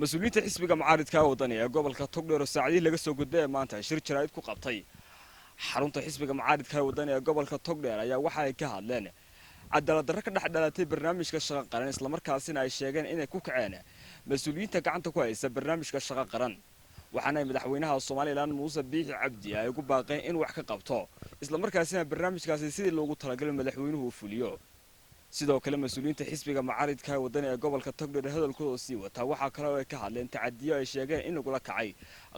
Mas-uuliyiinta xisbiga mucaaridka Wadani ee gobolka Togdheer oo saacadihii laga soo gudbay ee maanta shir jaraa'id ku qabtay xarunta xisbiga mucaaridka Wadani ee gobolka Togdheer ayaa waxa ay ka hadleen cadaalad darro ka dhex dhalatay barnaamijka Shaqo Qaran, islamarkaasina ay sheegeen inay ku kaceen mas-uuliyiinta gacanta ku haysa barnaamijka Shaqo Qaran. Waxaana ay madaxweynaha Somaliland Muuse Biixi Cabdi ay ugu baaqeen in wax ka qabto, islamarkaasina barnaamijkaasi sidii loogu talagalay madaxweynuhu u fuliyo. Sidoo kale mas-uuliyiinta xisbiga mucaaridka Wadani ee gobolka Togdheer hadalkooda sii wataa waxaa kale oo ay ka hadleen tacadiyo ay sheegeen in lagula kacay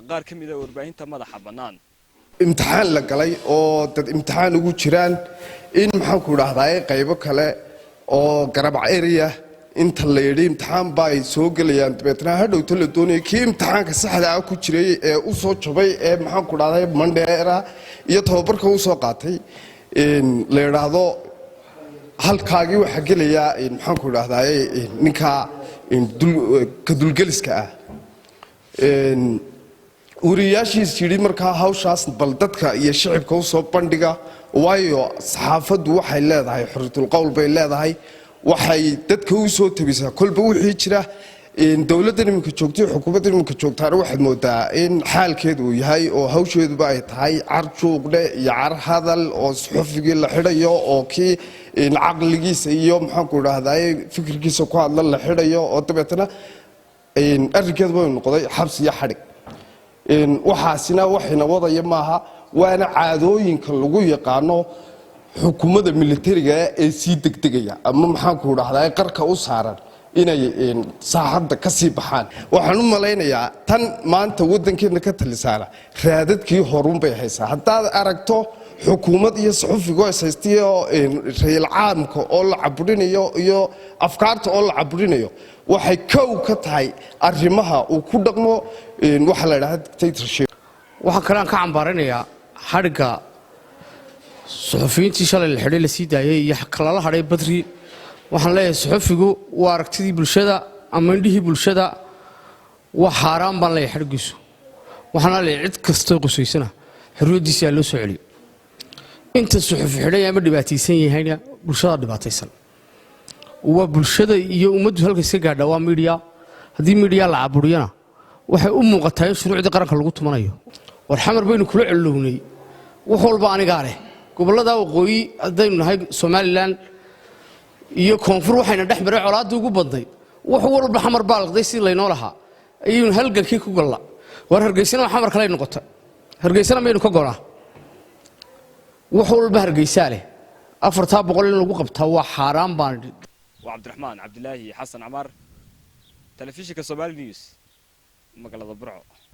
qaar ka mid a warbaahinta madaxa bannaan. Imtixaan la galay oo dad imtixaan ugu jiraan in, maxaanku idhaahdaa, qaybo kale oo garabac area inta la yidhi imtixaan ba ay soo gelayaan, dabeetna hadhowta la doonaya kii imtixaanka saxda ah ku jiray ee u soo jabay ee, maxaanku idhahdaa, Mandheera iyo tababarka u soo qaatay la yidhaahdo halkaagii waxaa gelaya, maxaanku idhahdaa, ninka ka dulgeliska ah. Wariyaashiis yidhi markaa hawshaas bal dadka iyo shicibka usoo bandhiga, waayo saxaafaddu waxay leedahay xoriyatul qowl bay leedahay, waxay dadka u soo tabisaa kolba wixii jira. Dowladdan iminka joogtay, xukuumaddan iminka joogtaana waxaad moodaa in xaalkeedu uu yahay oo hawsheeduba ay tahay car juuqdhe iyo car hadal, oo suxufigii la xidhayo, oo kii caqligiisa iyo, maxaanku idhaahdaye, fikirkiisa ku hadla la xidhayo, oo dabeetana arrinkeeduba noqday xabsi iyo xadhig. Waxaasina waxayna wadaya maaha, waana caadooyinka lagu yaqaano xukuumadda militariga ee sii degdegaya ama, maxaanku idhahdaa, qarka u saaran inay saaxadda ka sii baxaan. Waxaan u malaynayaa tan maanta waddankeena ka talisaana raadadkii horunbay haysaa. Haddaad aragto xukuumad iyo suxufigo ishaystiyo, rayil caamka oo la caburinayo iyo afkaarta oo la caburinayo, waxay kow ka tahay arrimaha uu ku dhaqmo waxaa la idhahda dictatorship. Waxaa kale aan ka cambaaranayaa xadhigga suxufiyiintii shalay la xidhay, la sii daayay, iyo kalala hadhay Badri. Waxaan leeyahay suxufigu waa aragtidii bulshada ama indhihii bulshada, waa xaaraan baan leeyahay xadhiggiisu. Waxaana leeyahay cid kastoo qusaysana xorriyaddiisi aa loo soo celiyo. Inta suxufi xidhay ama dhibaataysan yahayna bulshada dhibaataysan waa bulshada iyo ummaddu halka iska gaadha waa miidiya. Haddii miidiya la caburiyana, waxay u muuqataa in shuruucdii qaranka lagu tumanayo. War Xamar baynu kula celownay, wax walba anigaa leh. Gobollada waqooyi haddaynu nahay, Somaliland iyo koonfur, waxayna dhex maray colaaddii ugu badnayd. Wax walba Xamar baa laqday sidii laynoo lahaa ayaynu halgankii ku galla. War Hargeysana waa Xamar kaley noqota, Hargeysana maynu ka gonaa? Wax walba Hargeysaa leh. 400 in lagu qabtaa waa xaaraan baan. Waa Cabdiraxmaan Cabdilaahi Xasan Camaar, telefishinka Somali News, magaalada Burco.